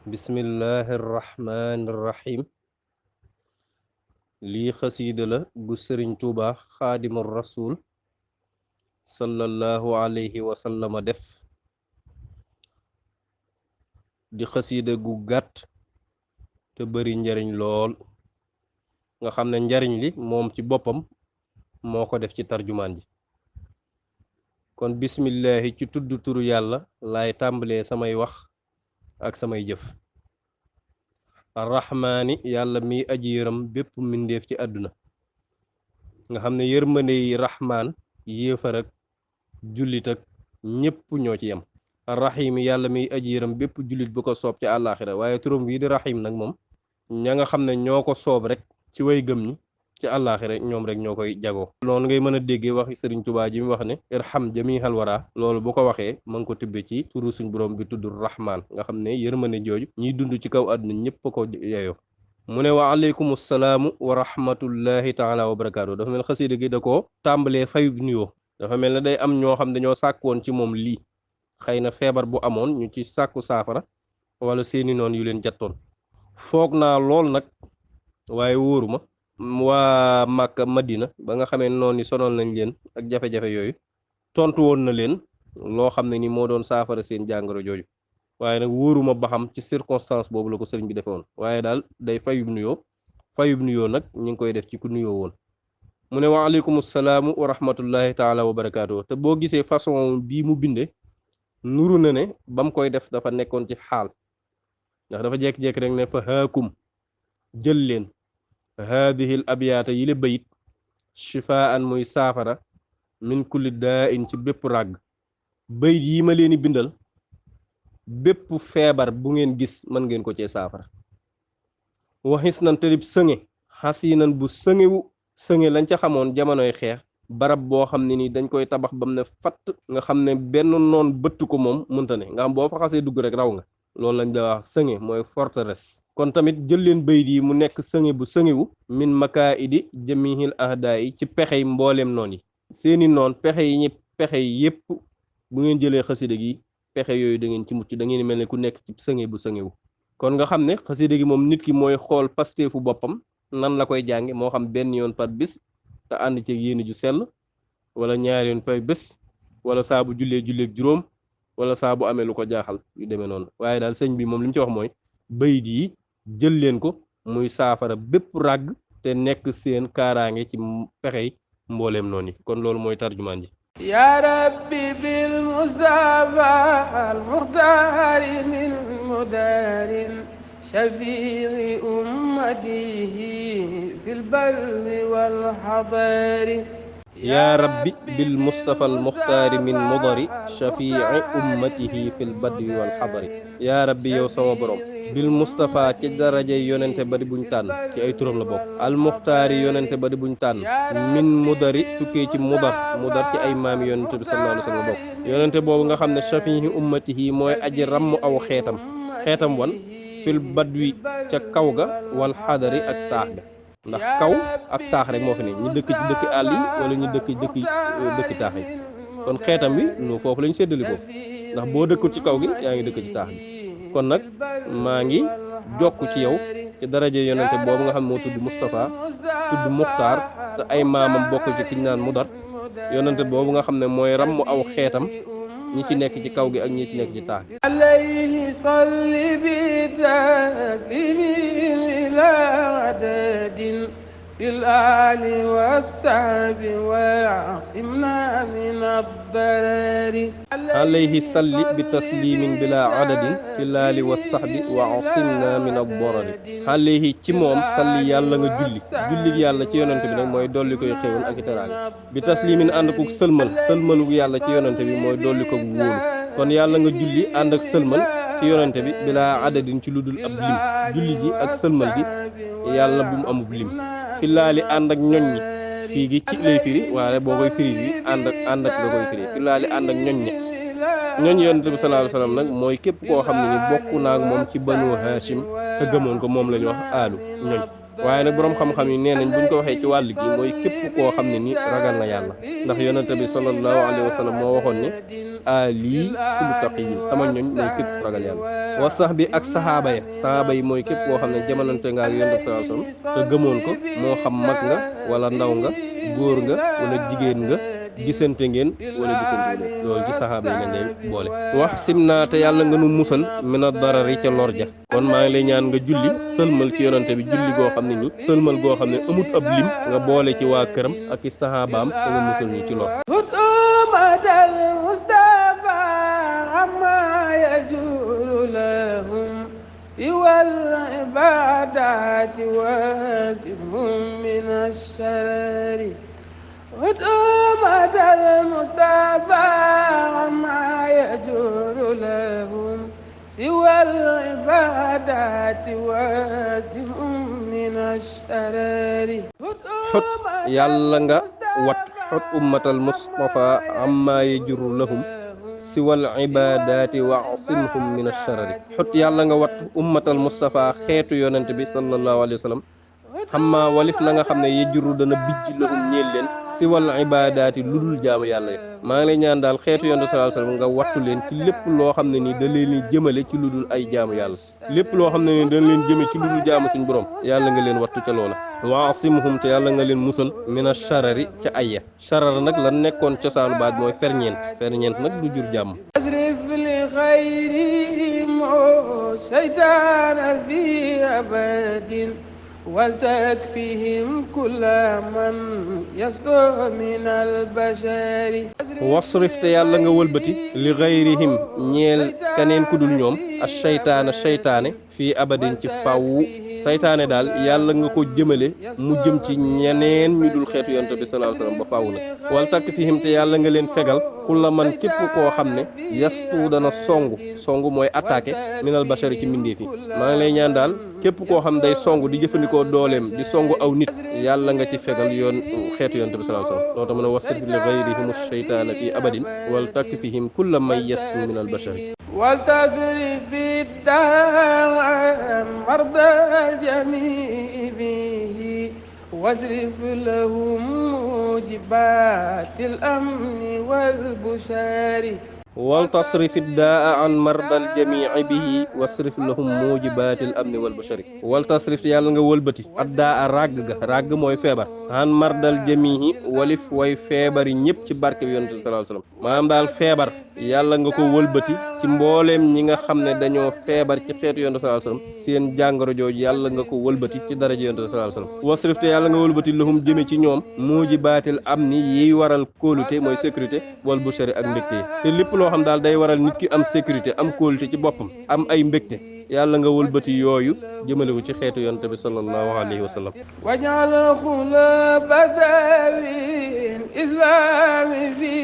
bismillahi irrahmani irrahim lii xasiida la gu sëriñ tuuba xaadimul rasul sallallahu alayhi wa sallama def di xasiida gu gàtt te bari njariñ lool nga xam ne njariñ li moom ci boppam moo ko def ci tarjumaan ji kon bismillahi ci tudd turu yàlla laay tàmbalee samay wax ak samay jëf arrahmaani yàlla miy aji yërëm bépp mbindeef ci àdduna nga xam ne yërmande yi rahmaan yéefar ak jullit ak ñépp ñoo ci yem arrahim yàlla miy aji yërëm bépp jullit bu ko soob ci àllaaxira waaye turam bii di rahim nag moom ña nga xam ne ñoo ko soob rek ci way gëm ñi ci àllaaxira ñoom rek ñoo koy jagoo loolu ngay mën a déggee waxi sëriñ Tuubaa ji mu wax ne irham jamihal wara loolu bu ko waxee ma ngi ko tibbe ci turu suñ borom bi tudd rahmaan nga xam ne yërmande jooju ñiy dund ci kaw àdduna ñépp ko yeyoo mu ne wa aleykum salaamu wa rahmatullahi taala wa barakaatu dafa mel xasiida gi da ko tàmbalee fayub nuyoo dafa mel ne day am ñoo xam dañoo sàkkoon ci moom lii xëy na feebar bu amoon ñu ci sàkku saafara wala seeni noon yu leen jattoon foog naa lool nag waaye wóoruma waa Màkka Madina ba nga xamee noonu ni sonal nañ leen ak jafe-jafe yooyu tontu woon na leen loo xam ne ni moo doon saafara seen jàngoro jooju waaye nag wóoruma ba xam ci circonstance boobu la ko sëriñ bi defe woon waaye daal day fayub nuyoo nag ñu ngi koy def ci ku nuyoo woon mu ne wa aleykum salaamu wa rahmatullahi taala wa barakaatu te boo gisee façon bii mu binde nuru na ne ba mu koy def dafa nekkoon ci xaal ndax dafa jekk-jekk rek ne fa haakum jël leen haadihil abyaata yi le bayit shifaan muy saafara min kulli daa in ci bépp ràgg bayit yi ma leeni bindal bépp feebar bu ngeen gis mën ngeen ko cee saafara waxis nan tërib sëŋe xasiinan bu sëŋe lañ ca xamoon jamonoy xeex barab boo xam ne ni dañ koy tabax bam ne fatt nga xam ne benn noon bëtt ko moom munta ne nga xam boo fa xasee dugg rek raw nga loolu lañ da wax sëŋe mooy forteresse kon tamit jël leen bayit yi mu nekk sëŋe bu sëŋewu min makaa idi jamihil ahdaa yi ci pexey mbooleem noon yi seeni noon pexe yi yépp bu ngeen jëlee xasida gi pexe yooyu da ngeen ci mucc da ngeen mel ne ku nekk ci sëŋe bu sëŋewu kon nga xam ne xasida gi moom nit ki mooy xool pasteefu boppam nan la koy jànge moo xam benn yoon par bis te ànd ci yéene ju sell wala ñaari yoon par bés wala saa bu julleeg juróom wala saa bu amee lu ko jaaxal yu demee noonu waaye daal sëñ bi moom li mu ci wax mooy bayit yi jël leen ko muy saafara bépp ràgg te nekk seen kaaraange ci pexey mbooleem noonu yi kon loolu mooy tarjumaan ji يا ربي بالمصطفى المختار من مدار شفيع أمته في البر والحضر yaa rabbi bil mustafa al muxtaari min mudari shafii ummatihi fil badwi wal xadari yaa rabbi yow sama borom bil mustafa ci darajey yonente ba di buñ tànn ci ay turam la bokk al muxtaari yonente ba di buñ tànn min mudari tukkee ci mudar ci ay maami yonente bi sallallahu alayhi wa sallam bokk yonente boobu nga xam ne shafii ummatihi mooy aji ramm aw xeetam wan fil badwi ca kaw ga wal xadari ak taax ga ndax kaw ak taax rek moo fi ne ñu dëkk ci dëkk àll yi wala ñu dëkk taax yi kon xeetam bi nu foofu la ñu séddali ko ndax boo dëkkul ci kaw gi yaa ngi dëkk ci taax gi kon nag maa ngi jokk ci yow ci daraje yonente boobu nga xam ne moo tudd Moustapha tudd Muxtaar te ay maamam bokk ci kiñ naan Mudar yonente boobu nga xam ne mooy ram mu aw xeetam ñi ci nekk ci kaw gi ak ñi ci nekk ci taax gi alayhi salli bi taslimin ila adadin fil ali wassabi wa'simna min ad-darari alayhi salli bi taslimin bila adadin fi laali wa saxbi wa asimna min ad-darari alayhi ci moom salli yàlla nga julli yàlla ci yonente bi nag mooy dolli koy xéwal ak i teraanga bi taslimin ànd ko sëlmalu yàlla ci yonente bi mooy dolli ko wóolu kon yàlla nga julli ànd ak sëlmal ci yonente bi bila adadin ci lu dul ab lim julli ji ak sëlmal gi yàlla bu mu amub lim fi laali ànd ak ñoñ ñi fii gi ci lay firi waaye boo koy firi bi ànd ak nga koy firi fi laali ànd ak ñoñ yonente bi sallallahu alayhi wasallam nag mooy képp koo xam ne ni bokk naa ak moom ci banu Hashim te gëmoon ko moom la ñu wax aalu ñoñ waaye nag boroom xam-xam yi nee nañ buñ ko waxee ci wàll gi mooy képp koo xam ne ni ragal na yàlla ndax yonente bi sallallahu alayhi wa sallam moo waxoon ne lii kullu taqiyin sama ñoñ mooy képp ku ragal yàlla wa sax bi ak saxaaba yi mooy képp koo xam ne jamonante nga ak yonente bi sallallahu alayhi wa sallam te gëmoon ko moo xam mag nga wala ndaw nga góor nga wala jigéen nga gisante ngeen wala gisante ngeen loolu ci saxaaba yi lañ lay boole wax sim naa te yàlla nga nu musal mina darari ca lor ja kon maa ngi lay ñaan nga julli sëlmal ci yonante bi julli goo xam ne ni sëlmal goo xam ne amut ab lim nga boole ci waa këram ak i saxaabaam te nga musal ñi ci lor سوى العبادات واسمهم من الشرر أمة المصطفى عما يجور لهم سوى العبادات واسمهم من الشرر xut yàlla nga wat xut ummatal mustafa amma yajuru lahum siwal ibadaati wa asimhum min asharari xut yàlla nga wat ummatal mustafa xeetu yonent bi sallallahu alayhi wa sallam xamma walif la nga xam ne yejuru dana bijj lahum ñeel leen siwal ibadaati lu dul jaamu yàlla yi maa ngi lay ñaan daal xeetu yonent sallallahu alayhi wa sallam nga wattu leen ci lépp loo xam ne nii da leen jëmale ci lu dul ay jaamu yàlla lépp loo xam ne nii dana leen jëme ci lu dul jaamu suñ borom yàlla nga leen wattu ca loola wa asimhum te yàlla nga leen musal min asharari ca ayya sharar nag la nekkoon cosaanu baat mooy ferñeent nag du jur jàmm asrif li xayrihim shaytaan fi abadin waltakfihim kulla man yasdo min albashari wasrif te yàlla nga wëlbati li gayrihim ñeel kaneen ku dul ñoom a seytaane fii abadin ci fàwwu saytaane daal yàlla nga ko jëmale mu jëm ci ñeneen ñu dul xeetu yonent bi sallallahu alayhi wasallam ba fàwwu nag wal takk fihim te yàlla nga leen fegal kulla man képp koo xam ne yastu dana songu mooy attaqué minal bashari ci mbindeef yi maa ngi lay ñaan daal képp koo xam day songu di jëfandikoo dooleem di songu aw nit yàlla nga ci fegal yoon xeetu yonent bi sallallahu alayhi wasallam loolu tax mu ne wasrif li gayrihim ash-shaytaana fii abadin wal takk fihim kulla man yastu minal bashari والتصرف الداء مرضى الجميع به واصرف لهم موجبات الأمن والبشار wal tasrif daa an mardal jamii bihi wasrif lahum mujibatil amni wal bashari wal tasrif yàlla nga wëlbati addaa ràgg mooy feebar an mardal jamii walif way feebar yi ñëpp ci barke bi yonent bi sallallahu alayhi wasallam maanaam daal feebar yàlla nga ko wëlbati ci mbooleem ñi nga xam ne dañoo feebar ci xeetu yonent bi sallallahu alayhi wasallam seen jàngoro jooju yàlla nga ko wëlbati ci daraja yonent bi sallallahu alayhi wasallam wasrif te yàlla nga wëlbati lahum jëme ci ñoom mujibatil amni yiy waral kóolute mooy sécurité wal bashari ak mbégte yi te lépp loo xam daal day waral nit ki am sécurité am kóolute ci boppam am ay mbégte yàlla nga wëlbati yooyu jëmale ko ci xeetu yonent bi sallallahu alayhi wa sallam wajal xulaba dawil islami fi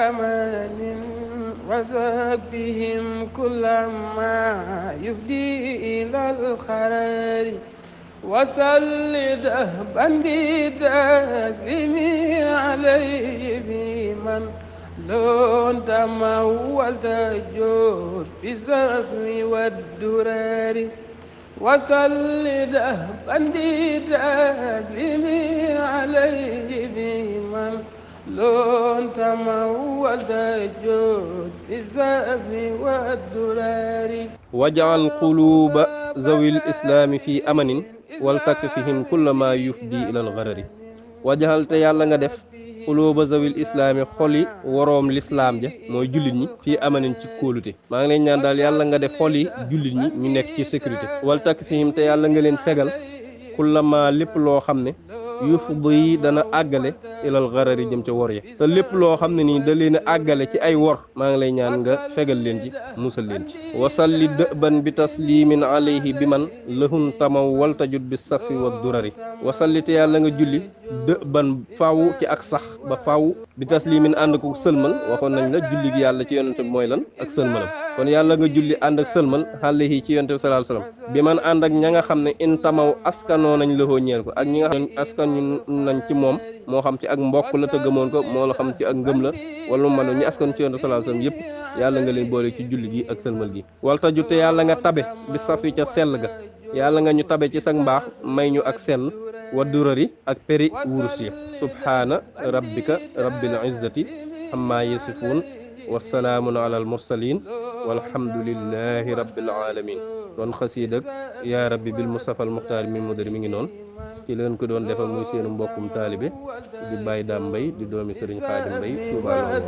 amanin wasak fihim kulla ma yufdi ila alxarari wasalli dahban bi taslimin alayhi biman لون تمولت الجود بالسفن والدرار وصل دهبا بتسليم عليه بمن لون تمولت الجود بالسفن والدرار واجعل قلوب ذوي الإسلام في أمن ولتكفهم كل ما يفدي إلى الغرر واجعل يالا nga def xulóoba zawil islaami xoli woroom lislaam ja mooy jullit ñi fii amanin ci kóolute maa ngi leen ñaan daal yàlla nga def xol yi jullit ñi ñu nekk ci sécurité wal takk fihim te yàlla nga leen fegal kullama lépp loo xam ne yufdi dana àggale ilal garari jëm ca wor ya te lépp loo xam ne nii da leen àggale ci ay wor maa ngi lay ñaan nga fegal leen ci musal leen ci wasalli dëban bi taslimin alayhi bi man lahun tamaw waltajut bi safi wa durari wasalli te yàlla nga julli dëban faaw ci ak sax ba faaw bi taslimin ànd ko sëlmal waxoon nañ la julli gi yàlla ci yonente bi mooy lan ak sëlmalam kon yàlla nga julli ànd ak sëlmal alayhi ci yonente bi sallallahu alayhi wasallam bi man ànd ak ña nga xam ne in tamaw askanoo nañ lahoo ñeel ko ak ñi nga xam ne askan ñu nañ ci moom moo xam ci ak mbokk la te gëmoon ko moo la xam ci ak ngëm la wala man ñi askan ci yonente sallallahu alayhi wasallam yëpp yàlla nga leen boole ci julli gi ak sëlmal gi walta jutte yàlla nga tabe bi safi ca sell ga yàlla nga ñu tabe ci sag mbaax may ñu ak sell wa durari ak peri wurus ya subhaana rabbika rabbil izzati amma yasifuun wasalaamun ala al mursalin walhamdulillahi rabbil alamin doon xasiidak yaa rabbi bil mustafa al muxtaar min mudari mi ngi noonu ci leen ko doon defal muy seenu mbokkum taalibe di Baye Dame Mbaye di doomi Sëriñ Xaadim Mbaye Tuubaa